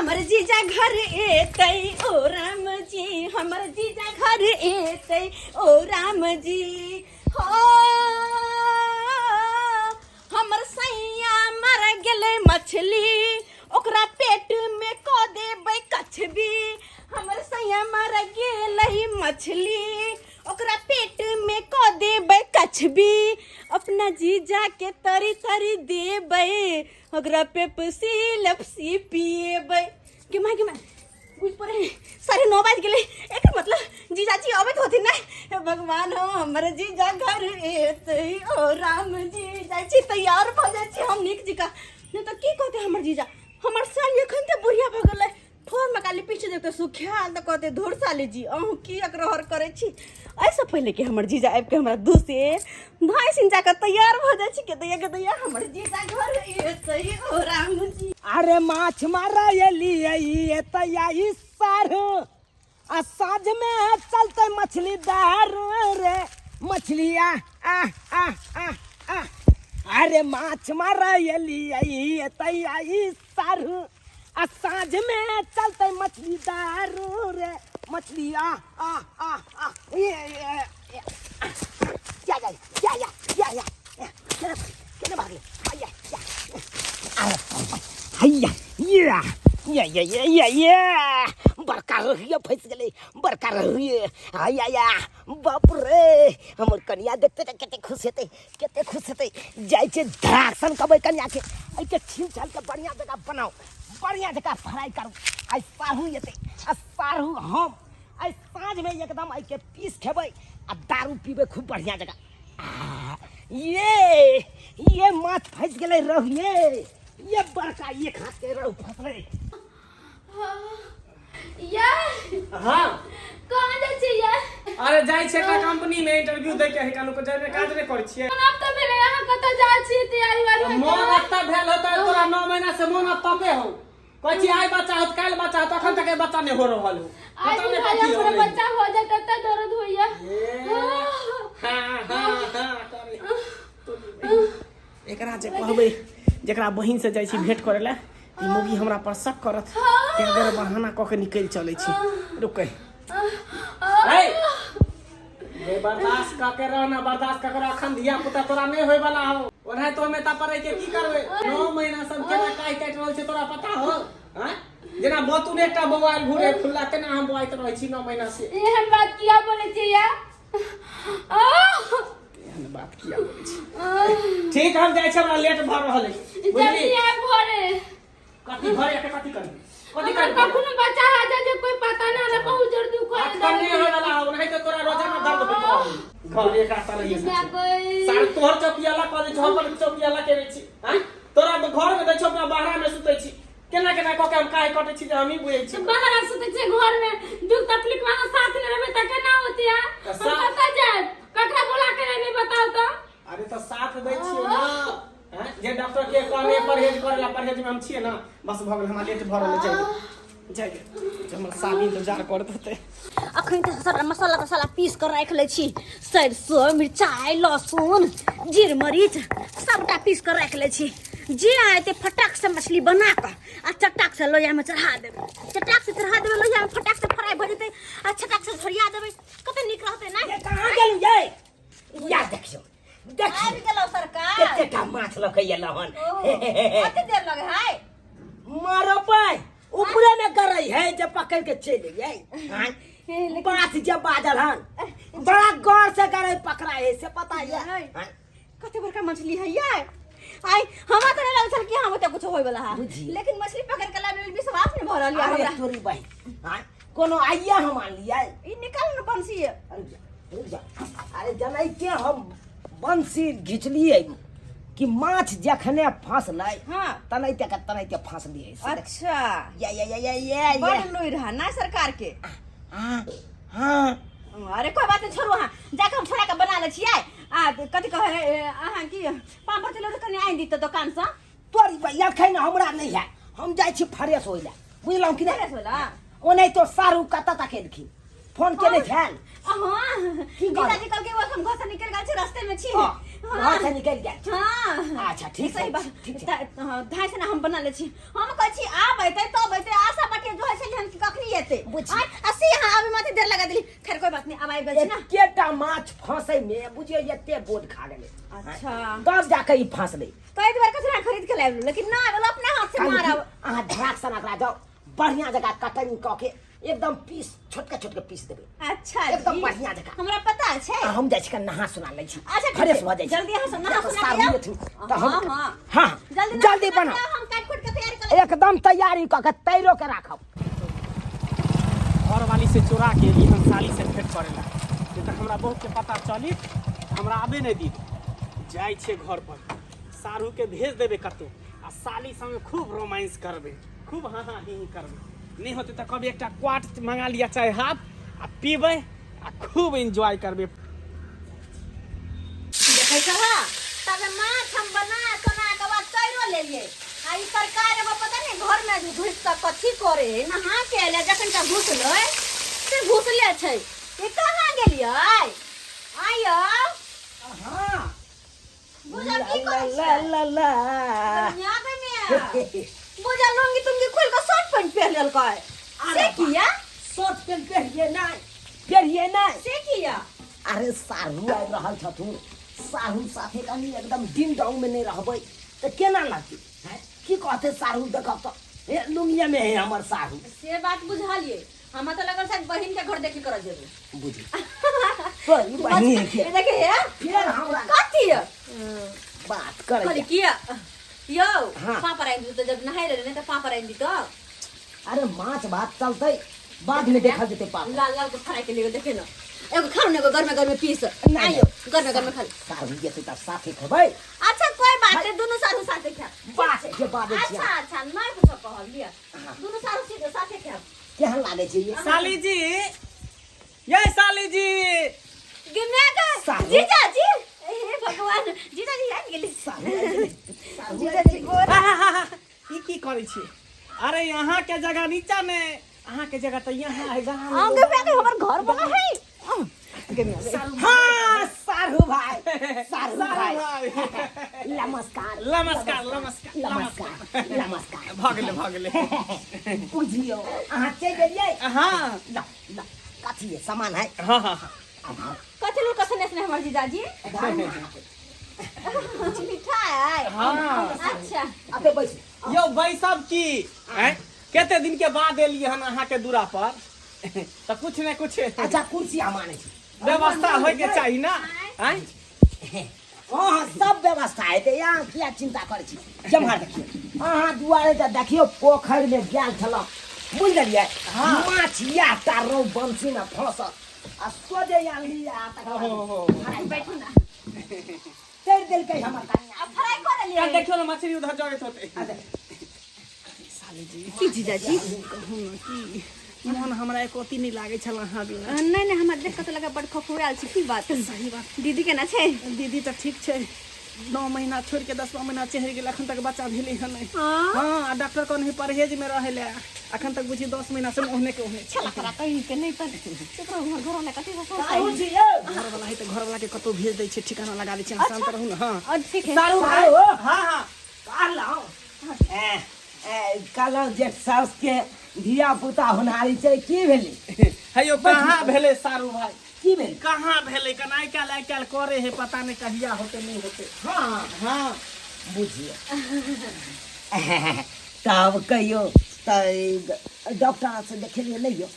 हमर जीजा घर एतै ओ राम जी, हमर जीजा घर एतै ओ राम जी। हो हमर सैया मर गेलै मछली, ओकरा पेट में कऽ देबै कछबी। हमर सैया मर गेलै मछली, ओकरा पेट में कऽ देबै कछबी। अपना जीजा के तरी तरी देबै, ओकरा पेप्सी लपसी पिएबै। गे माय, गे माय, बुझ पड़े 9:30 बाजि गेलै। एकर मतलब जीजाजी अबैत होथिन ने। हे भगवान हो, हमर जीजा घर एतै ओ राम जी। जाइ छी तैयार भऽ जाइ छी हम नीक जकाँ, नहि तऽ की कहतै हमर जीजा? हमर साली एखन तऽ बुढ़िया भऽ गेलै, ठोरमे काली पीछे देखते सुखायल तऽ कहते धुर साली जी, अहूँ की अकरहर करै छी। एहिसँ पहिले कि हमर जीजा आबिके हमरा दूसे भाई सिन जाकऽ तैयार भऽ जाइ छी। के दैया, के दैया, हमर जीजा घर एतै ओ राम जी। अरे माछ मारा एलियै एतै आई सार, आ साँझ में चलते मछली दार रे मछली आ आ आ आ आ। अरे माछ मारा एलियै एतै आई सार, आ साँझ में चलते मछली दारू रे मछली आ आ आ आ। ये ये ये या या या या या या केना केना भागले? या या हैया या या या या या या, बड़का रहिए फंस गेलै, बड़का रहिए। हैया या, बाप रे, हमर कनिया देखते तऽ कते खुश हेतै, कते खुश हेतै। जाइ छै धरासन कहबै कनिया के, एहिके छील छाल के बढ़िया जकाँ बनाउ, बढ़िया जकाँ फ्राई करू। आइ साढ़ू एतै आ साढ़ू हम आइ साँझमे एकदम एहिके पीस खेबै आ दारू पीबै खूब बढ़िया जकाँ। आ, ये माछ फँसि गेलै रहु, ये बड़का एक हाथ के रहु फँसलै। यार। हाँ। कहाँ जाइ छियै यार? अरे जाइ छै एकटा कंपनी में इंटरव्यू दै के है, कानू को जाय में काज नहि करै छियै। मन अब तऽ भेलै, अहाँ कतऽ जाइ छियै तैयारी वारी होइत? मोन अत्ता भेल होतै तोरा 9 महीना से, मोन अत्तापे हो। कहै छी आइ बच्चा होत, काल्हि बच्चा होत, अखन तक बच्चा नहि हो रहल हो। आइ पता नहि बुझाइया कथी पूरा होलै। बच्चा हो जाए तब दर्द होइया। हाँ हाँ हाँ करे। एकरा जे कहबै जेकरा बहिन से जाइ छी भेंट करे ला, ई मौगी हमरा पर शक करत, तें दुआरे बहाना कऽ के निकलि चलै छी। रुकै ए बे, बर्दाश्त कऽ के रह ना, बर्दाश्त कऽ के रह। अखन धिया पुता तोरा नहि होय वाला हो, ओनाहि तो हमें पर के की करबै? 9 महीना सब केना काटि काटि रहल छै तोरा पता हो? आँय, जेना बतून एकटा बौआइल घुरे खुल्ला, तेना हम बौआइत रहै छी 9 महीना से। एहन बात किया बोलै छियै यार? एहन बात किया बोलै छी? ठीक, हम जाइ छी, हमरा लेट भऽ रहल अछि, बुझली? जल्दी आब घरे। कथी घरे आके कथी करबी? कथी हमरा करबी? कखनो बच्चा आ जाए जे कोई पता ना, हमरा बहुत जोर दुख होय। अखन नहि होय वाला हो, नहीं तो तोरा रोजाना दर्द होइत रहौ। घरे एकरा तरह सार तोहर चौकी अलग कऽ दै छौ, हमर चौकी अलग केने छी। आँय, तोरा घर में दै छौ, अपना बाहरा में सुतै छी। केना केना कऽ के हम काहे कटै छी जे हमही बुझै छी। बाहर आ सुतै छै घर में दुख तकलीफ में अहाँ साथ नहि रहबै तऽ केना होतै यार? तऽ हम कतऽ जायब, ककरा बोला के रहबै, बताउ तऽ। अरे तऽ साथ दै छियै ना। हैं? जे डॉक्टर के कहने परहेज करे ला, परहेज में हम छियै ना। बस भऽ गेल, हमरा लेट भऽ रहल है, जाय दे, जाय दे, हमर साली इंतजार करत हेतै। अखन तऽ सबटा मसाला तसाला पीस कऽ राखि लै छी, सरिसो मिरचाइ लहसुन जीर मरीच सबटा पीस कऽ राखि लै छी। जे आयते फटाक से मछली बना कऽ आ चटाक से लोहियामे चढ़ा देबै, चटाक से चढ़ा देबै लोहियामे, फटाक से फ्राई भऽ जेतै आ चटाक से झोरिया देबै, कते नीक रहतै ने। ये कहाँ गेलहुँ ये? या देखियौ, देखियौ। आबि गेलौ सरकार। कतेटा माछ लऽ के एलहुँ हन। कते देर लगे है? मारबै ऊपरे में गरै है जे पकड़ के चलि अइयै। आँय? बात जे बाजल हन बड़ा गौर से गरै पकड़ा है से पता ये। नहीं। आँय? कते बड़का मछली है ये। आई हमरा तऽ नहीं लगल छल कि हम ओते कुछ होय वाला है, बुझी। लेकिन मछली पकड़ के लाबे लेल विश्वास नहीं भऽ रहल ये अरे हमरा। तोरी बहिन, आँय? कोनो आइया हम आनलियै। ई निकाल न बंसी। अरे जा, रुक जा। अरे जनै के हम बंसी घिचलियै कि माछ जखने फंसलै तनैते के तनैते फंसलियै से देख। अच्छा। या या या या या या। बड़ लुरि रहा ना सरकार के। हाँ हाँ। अरे कोई बात नहीं, छोड़ू, अहाँ जाके हम छोड़ा के बना लै छियै। आ कथी कहै अहाँ की पापड़ तिलौरी कनि आनि दितौ दोकानसँ? तोरी भैया अखन हमरा नहीं है, हम जाइ छी फ्रेश होय लए, बुझलहुँ कि नहि? फ्रेश होय लए? ओनाहितो सारू कतऽ तक एलखिन, फोन केने छल हाँ की कहल? जीजाजी कल के वो हम घर से निकल गेल छी रास्ते में छी हाँ, घर से निकलि गेल हाँ अच्छा, ठीक सही छै, बात ठीक छै। ढाई से ना हम बना ले छी हम कहै छी आब एतै तब एतै आशा बाटे जो है छली हम कि कखनी एतै बुझी। आय आ से यहाँ आबे माते देर लगा देली खैर कोई बात नहीं अब आबि गेल छी ना एकेटा माछ फंसै में बुझियौ एते बोझ खा गेलै अच्छा तब जाके ई फंसलै कई बार कचरा खरीद के लाबलू लेकिन ना आबेला अपने हाथ से मारब अहाँ ढाक सन एकरा जाओ बढ़िया जगह कटनी कऽ के एकदम पीस छोटका छोटका पीस देबै अच्छा एकदम जी। बढ़िया जकाँ। हमरा पता छै आ हम जाइ छी कनि नहा सुना लै छी अच्छा ठीक फ्रेश छै। भऽ जाइ छी जल्दी अहाँ सब नहा किया तऽ सुना के साबुन आउ। एथिन तऽ हम हाँ, हाँ। हाँ जल्दी नहा जल्दी सुना के बनाउ आउ, हम काटि कुटि के तैयारी कर लेब। एकदम तैयारी कऽ के तैरो के राखब घरवाली से चोरा के एली हम साली से भेंट करेला नहीं तऽ हमरा बहुत के पता चली हमरा आबे नहि दी जाइ छियै घर पर साढ़ू के भेज देबै कतहु आ साली संगे खूब रोमांस करबै खूब हाँ हाँ ही ही करबै नहि होतै तऽ कभी एकटा क्वार्ट मंगा लिअ चाहे हाफ आ पीबै आ खूब एन्जॉय करबै देखै छह तबे माछ हम बना सोना के बाद तैरो लेलियै आ ई सरकार एगो पता नहीं घर में घुसि कऽ कथी करे है नहा के एलै जखन का घुसलै से घुसले छै ई कहाँ गेलियै आइयो हाँ बुझल की करै ला छियै ला ला दुनिया के में बुझल लुंगी तुंगी खोल के शर्ट पैंट पहन लेलकै से किया शर्ट पैंट पहिरिए नहि पहिरिए नहि से किया अरे साढ़ू आबि रहल छथुन साढ़ू साथे कनि एकदम दिन डाउन में नहि रहबै तऽ केना लगतै हैं? की कहतै साढ़ू देखब तऽ हे लुंगिया में है हमर साढ़ू से बात बुझलिए हमरा तो लगल शायद बहिन के घर देखे कर जेबै बुझी तो ई बहिनी है के देखे हे फेर हमरा कथी है बात करै कहली किया यौ हाँ। पापड़ आनि दी तो जब नहाय लेले ने तऽ पापड़ आनि दी तो अरे माछ भात चलतै बाद में देखल जेतै पाप लाल लाल के फ्राई के लिए देखे ना एगो खाउ ने एगो गरमे गरमे पीस नहीं। आइयो गरमे गरमे खा ले। साढ़ू जेतै तब साथे खेबै अच्छा कोई बात नहीं दुनू सारू साथे खाएब बात के बाद अच्छा अच्छा नहीं कुछ कहब लिया दुनू सारू सीधे साथे खाएब केहन लागै छै ये साली जी ये साली जी गिने के सारू। जीजा जी हे भगवान जीजा जी आबि गेली साढ़ू आबि गेलै। साढ़ू जीजा जी गोर ई की करै छी अरे यहाँ के जगह नीचा ने अहाँ के जगह तऽ यहाँ है गाँव में। आगे पे हमर घर वाला है हाँ साढ़ू भाई साढ़ू सारू भाई भाई नमस्कार नमस्कार नमस्कार नमस्कार नमस्कार भऽ गेलै भऽ गेलै बुझियौ अहाँ चलि गेलियै हाँ ल ल कथी है सामान है हाँ हाँ हाँ कथी लोग कथी ने हमर जीजाजी मिठाई हाँ। अच्छा अबे बैस यौ बैसब की आँय कते दिन के बाद एलियै हन अहाँके दूरा पर तऽ कुछ ने कुछ अच्छा कुर्सी हम आनै छी व्यवस्था होय के चाही ना आँय हाँ हाँ सब व्यवस्था हेतै अहाँ किया चिन्ता करै छी जम्हर देखियौ अहाँ दुआरे तऽ देखियौ पोखरिमे गेल छलहुँ बुझि गेलियै माछ इएह टा रहु बंसीमे फँसल आ सोझे यहाँ लिया तकर बाद ओहो। फ्राइ बैठू ना तैर देलकै हमर कनिया अब फ्राई कर यार लिए देखियौ ने मछली उधर जगैत होतै अच्छा साली जी की जीजाजी कहू ने की मोन हमरा एको अथी नहि लागै छल अहाँ बिना नहीं नहीं हमरा देख के तो लगा बड़ खखुआल छी की बात सही बात दीदी केना छै दीदी तऽ ठीक छै 9 महीना छोड़ि के 10वां महीना चढ़ि गेल अखन तक बच्चा भेलै हन नहि हाँ हाँ आ डॉक्टर कहने परहेज में रहै लए अखन तक बुझी 10 महीना से ओहने के ओहने छै छला करा कहीं के नहीं पर चुप रहू हमर घर वाला कथी से साहू जी यौ घरवाला है तऽ घरवाला के कतौ भेज दै छै ठिकाना लगा दै छै अहाँ शांत रहू ने हाँ और ठीक है सारू भाई सारू। हाँ हाँ कहलहुँ ए, ए, कहलहुँ जे साउसके धिया पुता होनहारी छै की भेलै हे यौ कहाँ भेलै सारू भाई की भेलै कहाँ भेलै कन आइ काल्हि आइ काल्हि करे है पता नहि कहिया होतै नहि होतै हाँ हाँ बुझियौ तब कहियौ तऽ डॉक्टर से देखेलियै नहि यौ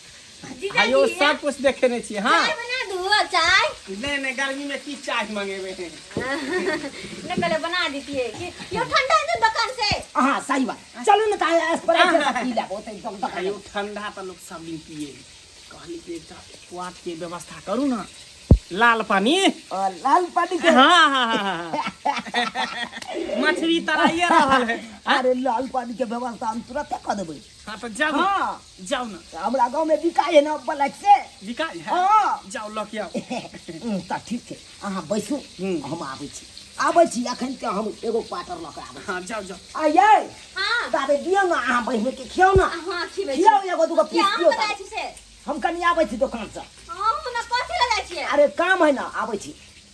जीजा आयो जी सब कुछ देखेने छियै हाँ चाय बना दू चाय नहि नहि गर्मी में की चाय मंगेबै नहीं पहले बना दीजिए कि यो ठंडा है तो दुकान से हाँ सही बात चलू ने तऽ स्प्राइट पी लेब ओतै दोकान आयो ठंडा तऽ लोक सब दिन पिए कहली कि एकटा क्वाट के व्यवस्था करू ना लाल पानी लाल पानी के हाँ हाँ हाँ हाँ मछली तराइए रहल है अरे लाल पानी के व्यवस्था हम तुरंते कऽ देबै हाँ तो जाओ ना हाँ जाओ ना हमरा गाँव में बिकाइ है ना ब्लैक से बिकाइ है हाँ जाओ लऽ के आओ तऽ ठीक छै अहाँ बैसू हम्म। हम आबै छी आबै छी एखन के हम एगो क्वार्टर लऽ कऽ आबै छी हाँ जाओ जाओ आइयै हाँ ताबे दियौ ने अहाँ बहिन के खियाउ ने हाँ खिबै छी खियाउ एगो दूगो पीस क्या दियौ बताय छी से हम कनि आबै छी दोकान से। अहूँ ने कथी लए जाइ छियै? अरे काम है ना, आबै छी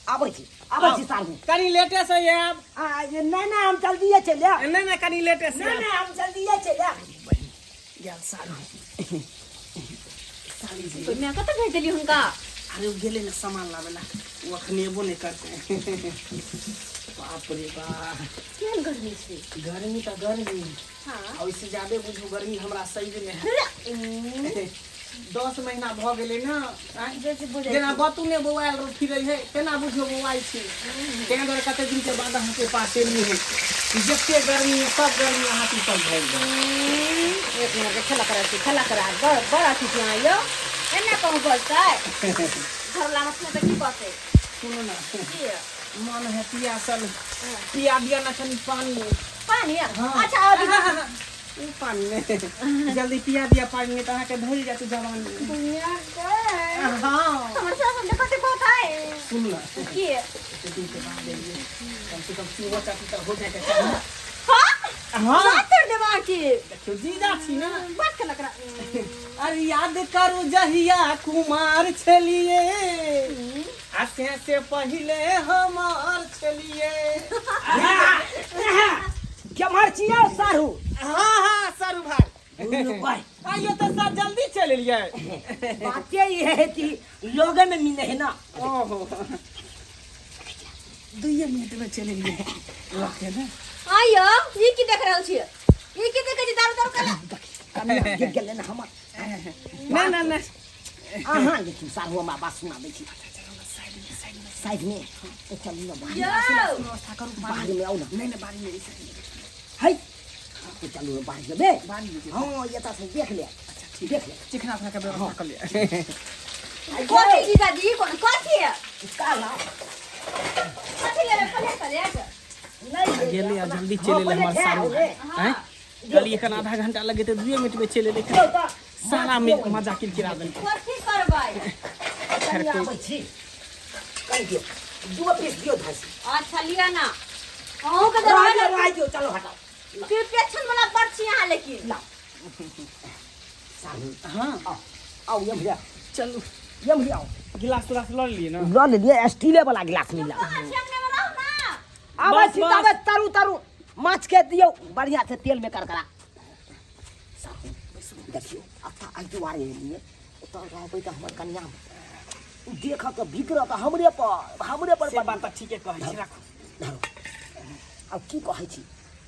आबै छी आबै छी सारू। कनी लेटे से आयब। आ, ये नहीं नहीं, हम जल्दीए चलि आयब। नहीं नहीं, कनी लेटे से नहीं आयब। नहीं, हम जल्दीए चलि आयब। गेल सारू। साली जी। मैं कतऽ भेज देली हुनका? अरे ओ गेलै ने सामान लाबै ला, ओ अखन एबो नहि करतै। बाप रे बाप, केहन गर्मी छै। गर्मी तऽ गर्मी। हाँ। आ ओहिसँ ज्यादे बुझू गर्मी हमरा शरीरमे है। 10 महीना भऽ गेलै ने, आँय? बेसी बुझै जेना छी। बतू ने बौआयल फिरै है तेना बुझियौ बौआइ छी। ताहि दुआरे कते दिनके बाद अहाँके पास एलियै है। जते गर्मी है सब गर्मी अहाँके ऊपर भरि गेल। एक मिनट के खेला करा छी, खेला करा। बड़ बड़ अथी छी अहाँ यौ, एना कहूँ बजतै? घरवला मछली तऽ की कहतै? सुनू ने। की? मन है पियासल, पिया दिया ना कनी पानी। पानी? हाँ। अच्छा अभी ओ पानी नहीं, जल्दी पिया दिया पानी, नहीं तो अहाँके धरि जायत जवानी। दुनिया के हाँ। हमर सास देखते बहुत है। सुन ना। की? कते दिन के बाद एलियै, कम से कम चूहो चाटी तऽ हो जायके चाही। हाँ। हाँ। बात कर देबा अहाँके। देखियौ जीजा छी ना। बात केना करा? अरे याद करू जहिया कुमार छलिए, आ से से पहिले हमार छलिए। केम्हर छियै सारू? हाँ हाँ सारू भाई। दुनू भाई। आइयो तऽ सर जल्दी चलि एलियै। बाते ई है कि लोगे में मिले है ना। ओहो, 2 मिनट में चलि एलियै लके ने। आइयो ई की देख रहल छियै? ई की देखै छी? दारू दारू कला कनिया गिर गेलै ने हमर। ना ना ना। अहाँ लेकिन सारू हमरा बात सुना दै छी। साइड में तो चलू ना बाहर। यौ व्यवस्था करू। बाहर में आउ ना। नहीं नहीं, बारी में ई है तो चलू ना बाहर जेबै। बारी में जेबै। हाँ, ये तऽ देख ले। अच्छा ठीक, देख ले। चिकना उखना के व्यवस्था कर लिया। कथी जीजाजी, कथी? काला। कथी लेबै? प्लेट प्लेट नहीं गेलै आ जल्दी हाँ, चलि एलै हमर पहिले सारू। खाए आँय, कहलियै एखन आधा घंटा लगेतै, 2 मिनट में चलि एलै। यौ तऽ सारा में मजा किरकिरा देलकै। कथी करबै? कनिया आबै छी, कनि दियौ, 2 पीस दियौ धासी। अच्छा लिअ ना, अहूँ के रह देबै। दियौ, रह दियौ, चलो हटाओ। कृपेक्षण वाला बड़ छी अहाँ लेकिन। लाओ सारू। हाँ। आओ आओ ये भैया। चलू। ये भैया आओ। गिलास उलास लऽ लेलियै ने? लऽ लेलियै, स्टीले वाला गिलास मिला। कहाँ छी? अंगने में रहू ना। आबै बस, छी। बस। तबे तरू तरू माछ के दियौ बढ़िया से तेल में करकरा। साहु देखियौ, अतऽ एहि दुआरे एलियै, ओतऽ रहबै तऽ हमर कनिया देखत तऽ बिगड़त हमरे पर, हमरे पर। से बात तऽ ठीके कहै छी, राखू। धरू। आब की कहै छी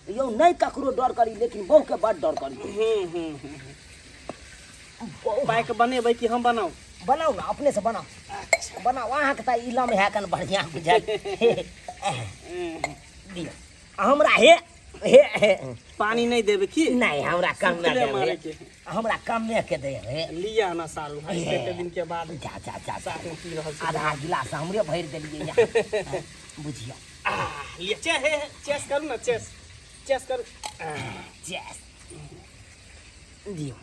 यौ, नहि ककरो डर करी लेकिन बहुके बड डर करी। हूँ हूँ हूँ बहु। पाइके बनेबै कि हम बनाउ? बनाउ ने, अपने से बनाउ। बनाउ, अहाँके तऽ इलम है कन बढ़िआँ बुझाइ दियौ हमरा। हे हे हे। पानी नहि देबै की? नहीं, हमरा कम सुखले देबै। मारैके। हमरा कमे के देबै। लिअ ना सारू भाई, कते दिन के बाद जा जा जा जा। साथ में पी रहल छी। आधा गिलास हमरे भरि देलियै यहाँ, बुझियौ। लिअ, चे हे हे, चेस करू ने, चेस चेस करू। चेस दियौ।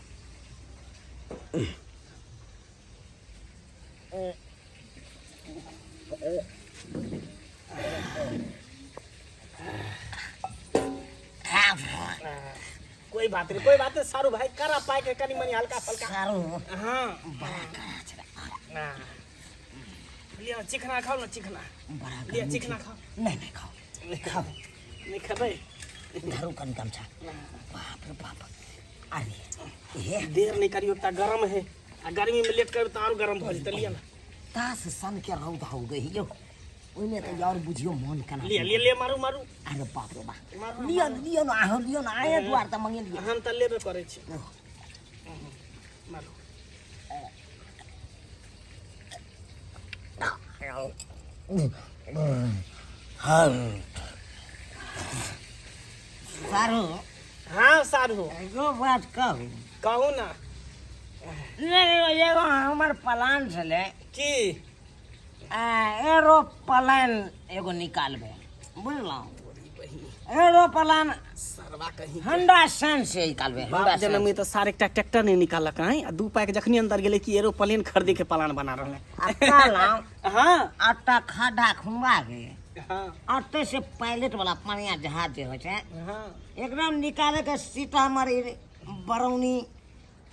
कोई बात नहीं, कोई बात नहीं सारू भाई, करा पाए के कनी मनी हल्का फल्का। सारू। हाँ। बड़ा कड़ा छलै। हाँ। लिअ चिकना खाओ ना, चिकना। बड़ा लिअ गर्मी चिकना छै। खाओ। नहीं नहीं, खाओ खाओ। नहीं खेबै? धरू कनि गमछा। बाप रे बाप, अरे हे। देर नहीं करियो, एकटा गरम है आ गर्मी में लेट करबै तऽ आरो गरम भऽ जेतै। लिअ ना। तास सन के रौद हो गई यौ, ओहिमे तऽ और बुझियौ मन केना। लिअ लिअ लिअ, मारू मारू। अरे बाप रे बाप। मारू। लिअ ने, लिअ ने, अहाँ लिअ ने, आए दुआर तऽ मंगेलियै। हम तऽ लेबे करै छी, मारू। सारू। हाँ सारू। एगो बात कहू? कहू ना। नहि, एगो हमर प्लान छलै। की? एरोप्लेन एगो निकालबै, बुझलहुँ? एरोप्लेन। सरवा कहीं। होंडा सन से निकालबै, बाप होंडा जनम में तो सारे एकटा ट्रैक्टर नहीं निकालक है आ 2 पाई के जखनी अंदर गेलै कि एरोप्लेन खरीदे के प्लान बना रहल है। आ कहलहुँ, हाँ। आटा खड्डा खुनवा के हाँ। अते से पायलट वाला पनिया जहाज जे होइ छै, हाँ। एकदम निकाले के सीतामढ़ी, बरौनी,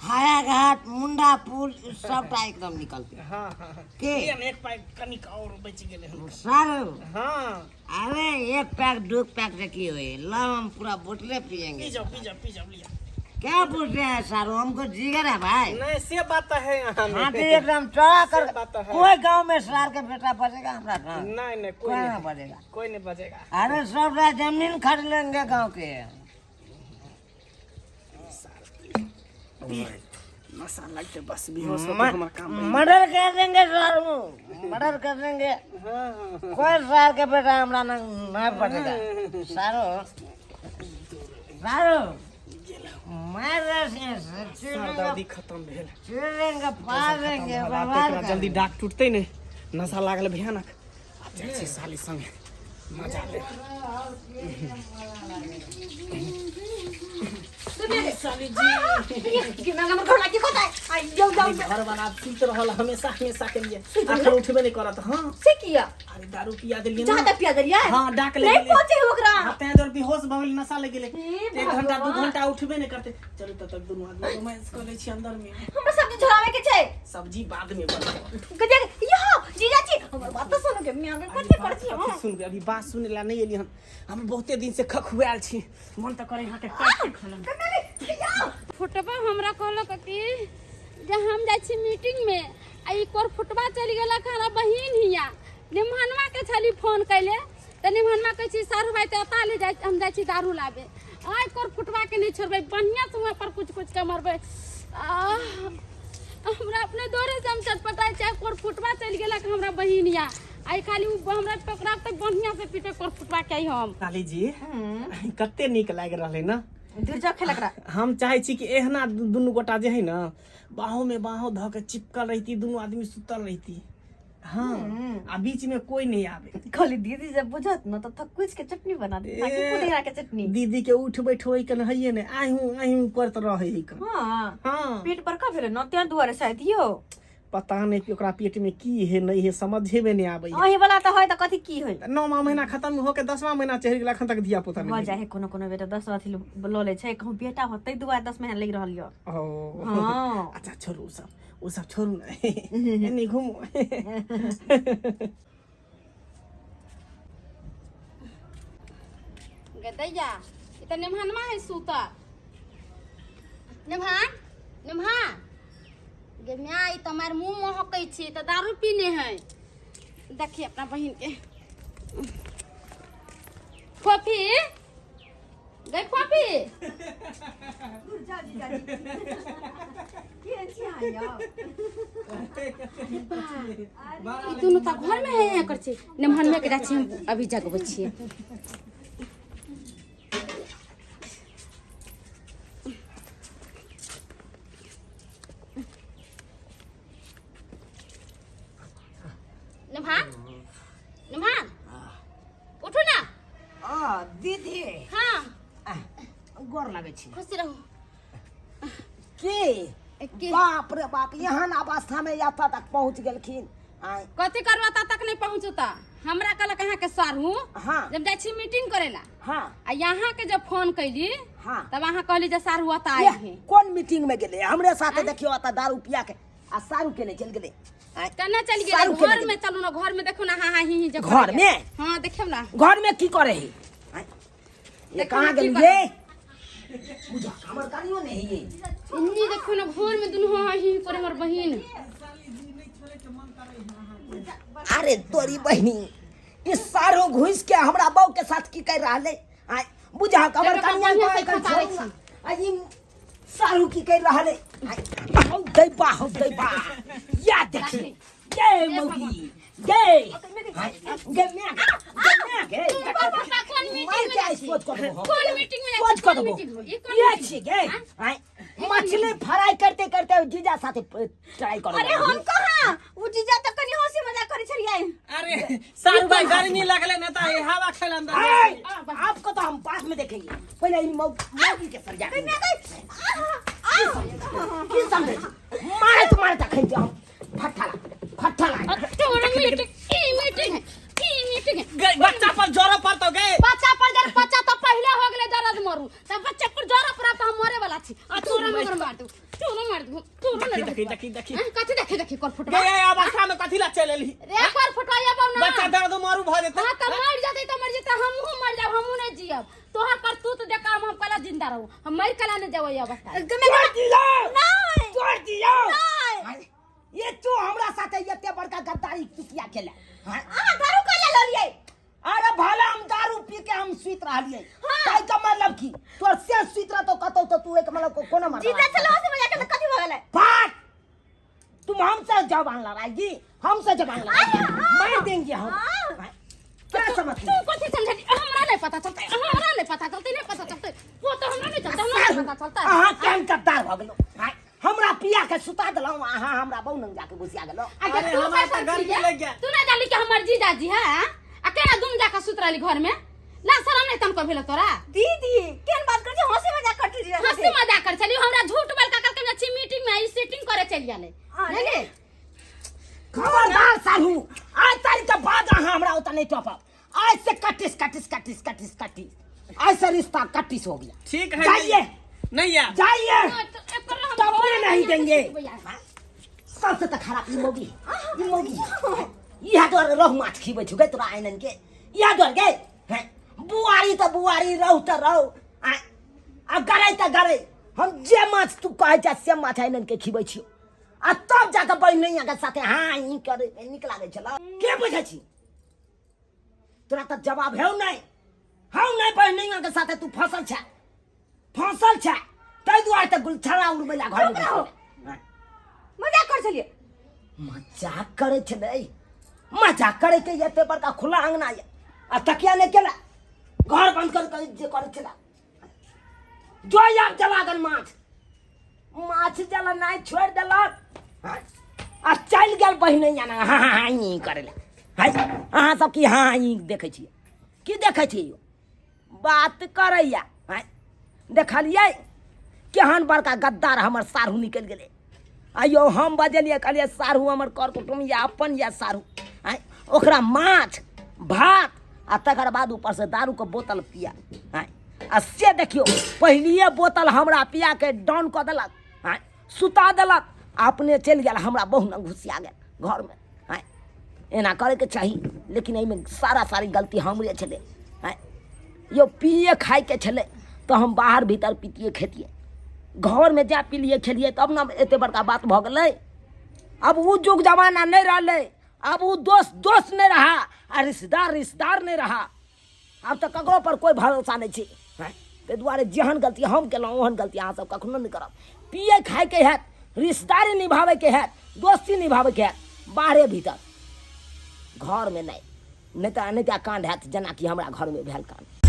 हायाघाट मुंडा पुल सबटा एकदम निकलते। हाँ हाँ हाँ। के? लिअ ने, एक पाइ कनिक और बचि गेलै हुनका। सर हाँ। अरे एक पैक दो पैक से की हुई लो, हम पूरा बोतले पियेंगे। पी जाओ पी जाओ पी जाओ, लिया। क्या पूछ रहे हैं सर, हमको जिगर है भाई। नहीं से बात तो है यहाँ में। हाँ तो एकदम चढ़ा कर से बात तो है। कोई गांव में सार के बेटा बचेगा हमरा ना? नहीं नहीं, कोई कोई नहीं ना बचेगा। कोई नहीं बचेगा। अरे सब जमीन खरीद लेंगे गांव के। नशा लगते बस बेहोश होके हमर काम बनि। मर्डर कर देंगे सर, मर्डर कर देंगे। हाँ, कोई सार के बेटा हमरा ना ना बचेगा। सारो सारो मार सर दर्दी खत्म भेल। चिड़ेंगे पार देंगे खत्म भेल। आब तऽ बर्बाद एकरा कर जल्दी डाक टूटतै नहि, नशा लागल भयानक। आब जाइ छी साली संगे मजा ले। साली जी जाउ जाउ। घर वाला सुति रहल हमेशा हमेशा के लिए, अखन उठबे नहि करत। हाँ से किया? अरे दारू पिया देलियै जहाँ ने। तक पिया देलियै? हाँ, डाक ले नहीं गेलै। पहुँचे ओकरा। हाँ, तें दुआरे बेहोश भऽ गेलै, नशा लागि गेलै। हे एक घंटा दू भगवान। घंटा उठबे नहि करतै। चलू तब तक दुनू आदमी रोमांस कऽ लै छी अंदर में। हमरा सब्जी झोरावे के छै। सब्जी बाद में बनतै। गजब यो जीजाजी हमर बात तो सुनू के मियां के कथि करै छी? कथी सुनबै? अभी बात सुनै ला नहि एलियै हन। हम बहुते दिन से खखुआयल छी, मन तऽ करे अहाँके काटि के खा लेब। फुटबा हमरा कहलक कि जे हम जाइ छी मीटिंग में आ ई कोर फुटबा चलि गेलक हमरा बहिन हिया। निमहनवा के छली फोन कैले तऽ निमहनवा कहै छी सारू भाई तऽ ओतऽ ले जाइ, हम जाइ छी दारू लाबे। आइ कोर फुटबा के नहि छोड़बै, बढ़िआँ से वहाँ पर कुछ कुछ के मरबै। आह, हमरा अपने दौड़े से हम चटपटाइ छी। कोर फुटबा चलि गेलक हमरा बहिन हिया, आइ खाली उ हमरा पकड़ा तऽ बढ़िआँ से पीटे कोर फुटबा के आइ हम। साली जी कते नीक लागि रहलै ने। दुर्जा खेलक रहा। हम चाहै छी कि एहना दुनू गोटा जे है ने बाहों में बाहों धऽ के चिपकल रहिती, दुनू आदमी सुतल रहिती। हाँ, आ बीच में कोई नहीं आवे। खाली दीदी जब बुझत न त थकुच के चटनी बना दे, ताकि पुदीना के चटनी। दीदी के उठ बैठ होई कन हइये ने, आही आही करत रहे है कन। हाँ। हाँ। पेट बड़का भेलै न तें दुआरे शायद यो। पता नहीं कि ओकरा पेट में की है नहीं है, समझे में नहीं आबै। अही वाला त है त कथी की है। 9वां महीना खत्म होके 10वां महीना चढ़ि गेल, अखन तक धिया पुता भऽ नहीं। जाइ है कोनो कोनो बेटा 10 अथी लऽ लै छै, कहूँ बेटा होतै दुआरे 10 महीना लागि रहल यऽ। ओ। हाँ। अच्छा छोड़ू उ सब, उ सब छोड़ू ने, एनी घूमू। गदैया ई तऽ निमहनवा है सुतल। निमहान निमहान गे my, ई तऽ हमार मुँह महकै छी, तऽ दारू पीने है। देखी अपना बहिन के। फोफी गई, फोफी ई दुनू तऽ घर में है कर छी। निमहनवे के जाइ छी हम अभी जगबै छियै। निमहान निमहान उठू ना। आ दीदी। हाँ। गोर लागै छी। खुश रहू। के के? बाप रे बाप, एहन अवस्था में एतऽ तक पहुँच गेलखिन। आँय। कथी करबा ता तक नहीं पहुँचता। हमरा कहलक अहाँ के सर हूँ। हाँ। जब जाइ छी मीटिंग करेला। हाँ। आ यहाँ के जब फोन कैली। हाँ। तब अहाँ कहली जे सार हुआ त आइ ये, है। कोन मीटिंग में गेलै? हमरे साथे देखियो एतऽ दारू पिया के आ सारू केने चलि गेलै। आँय। केना चलि गेलै? सारू केने घर गेलै? में चलू ना, घर में देखू ना, हाँ हाँ ही ही जे घर करैया। में? हाँ देखियौ ना। घर में की करे है? आँय। ये देखू कहाँ ना की गेल करे। ये? बुझा हमर गाड़ियो नहीं है। इन्नी देखू ना घर में दुनू हाँ ही ही करे हमर बहिन। अरे तोरी बहिनी, ई सारो घुस के हमरा बहू के साथ की कर रहले? आय बुझा हमर देखो, कनिया बढ़िया के से कर फंसाबै छोड़ू छी। ना। आ ई सारू की कर रहले? आय हौ दैबा, हौ दैबा। या देखी ये मौगी ये गे म्या गे म्या गे। कोन मीटिंग मार में के जाइ आई छी? सोच कर देबो। कोन मीटिंग में जाइ सोच छी? कर कोन देबो। मीटिंग में? ई कोन ये मीटिंग? छी गे। आय मछली फ्राई करते करते जीजा साथे ट्राई करो। अरे हम कहाँ, उ जीजा त कनी हंसी मजाक करै छलियै। अरे सारू भाई गर्मी लगले ना त हवा खेल अंदर। आय, आपको तो हम बाद में देखेंगे, पहले इन मौगी के सर जाके की समझे छी? मारे तो मारे तखन जाओ फट्ठा ला फट्ठा ला। तोरा मीटिंग ई मीटिंग है, ई मीटिंग है। गई बच्चा पर जोर पड़तो गए। बच्चा पर जर बच्चा तो पहले हो गेले दर्द मरू त बच्चा पर जोर पड़त हम मरे वाला छी। आ तोरा मगर मार दू, तोरा मार। मर्द घूम तोरो देखी ने देखी देखी देखी हैं, कथी देखी देखी कर फुटवा गे ये अवस्था में कथी ला चल एलही रे कर फुटवा ये ना बच्चा दर्द मारू भऽ जेतै हाँ तो मर जतै तो मर जतै, हमहूँ मर जाब, हमहूँ नहीं जियब। तोहर करतूत देखा हम कला जिंदा रहू, हम मर कला नहीं जाबो ये अवस्था में। तोड़ दियो, नहीं तोड़ दियो। नहीं। ये तू हमरा साथे एते बड़का गद्दारी तू किया केला? हाँ? अहाँ दारू कैला लड़ियै? अरे भला हम दारू पी के हम सुति रहलियै। हाँ। ताहि के मतलब की तोर से सुति रहतो कतौ तो तू एक मतलब कोनो मरदा जीजा छलै हँसी मजाक केलक, कथी भऽ गेलै? फाट, तुम हमसे जबान लड़ाएगी, हमसे जबान लड़ाएगी, मार देंगे हम। हाँ। क्या समझ तू कथी समझली? हमरा नहीं पता चलते, हमरा नहीं पता चलते, नहीं पता चलते वो तो हमरा नहीं चलते, हमरा नहीं पता चलता। अहाँ केहन गद्दार भऽ गेलहुँ? आँय, हमरा पिया के सुता देलहुँ, अहाँ हमरा बहु लग जाके घुसिया गेलहुँ। अरे अरे तू हमरा कैसन तऽ गर्मी छी गे? लागि गेल। तू नहीं जानली कि हमर जीजाजी है आ केना दुम जाके सुत रहली घर में? ना शरम नहीं तनको भेल तोरा? दीदी केहन बात करै छी, हँसी मजाक करैत छी जीजा हंसी साथे। मजाक कर चली, हमरा झूठ बोल का करके छी मीटिंग में ई सेटिंग करे चल गेलै। अरे। नहीं खबरदार साहू, आज तारीख के बाद अहाँ हमरा ओतऽ नहीं टपब। आज से कटिस कटिस कटिस कटिस कटिस, आज से रिश्ता कटिस हो गया। ठीक है, जाइए। नहीं आ जाइए, तो एकर हम टपने नहीं देंगे। भैया। सबसे तऽ खराब ई मौगी, ई मौगी इएह दुआरे रहु माछ खिबै छौ गे तोरा आइनन के, इएह दुआरे गे। हैं, बुआरी तऽ बुआरी, रहु तऽ रहु, आ गरै तऽ गरै। हम जे माछ तू कहै छ से माछ आइनन के खिबै छियौ, आ तब जाके बहिनैया के साथे हाँ ई करे नीक लागै छल। के बुझै छी तोरा तऽ जवाब हौ नहि, हौ नहि। बहिनैया के साथे तू फसल छ, फसल छ, ताहि दुआरे तऽ गुलछड़ा उड़बै ला घर में चुप रहो। घुसि गेलै। मजाक कर छलियै। मजाक करै छलै? मजाक करै के एते बड़का खुला अंगना ये आ तकिया नहि केला, घर बंद कर के जे करै छला। जो आब जलागन माछ, माछ जलनाइ छोड़ि देलक आ चलि गेल बहिनैया ने हाँ हाँ ई करै लए। है अहाँ सब की हाँ ई देखै छियै? की देखै छियै यौ? बात करैया। हैं, देखलियै केहन बड़का गद्दार हमर साढ़ू निकलि गेलै। आइयो हम बजलियै, कहलियै साढ़ू हमर कर कुटुम या अपन या साढ़ू। आँय, ओकरा माछ भात आ तकर बाद ऊपरसँ दारूके बोतल पिया। आँय, आ से देखियौ पहिलिए बोतल हमरा पियाके डाउन कऽ देलक। आँय, सुता देलक आ अपने चलि गेल, हमरा बहु लग घुसिया गेल घरमे। आँय, एना करैके चाही, लेकिन एहिमे सारा सारी गलती हमरे छलै। आँय यौ, पिए खाइके छलै तऽ हम बाहर भीतर पितिए खेतिए, घरमे जा पिलिए खेलिए तब ने एते बड़का बात भऽ गेलै। आब ओ युग जमाना नहि रहलै, आब ओ दोस्त दोस्त नहि रहा आ रिश्तेदार रिश्तेदार नहि रहा। आब तऽ ककरो पर कोइ भरोसा नहि छै। आँय, ताहि दुआरे जेहन गलती हम केलहुँ ओहन गलती अहाँ सब कखनो नहि करब। पिए खाइके हैत, रिश्तेदारी निभाबैके हैत, दोस्ती निभाबैके हैत, बाहरे भीतर, घरमे नहि, नहि तऽ काण्ड हैत जेनाकि हमरा घरमे भेल काण्ड।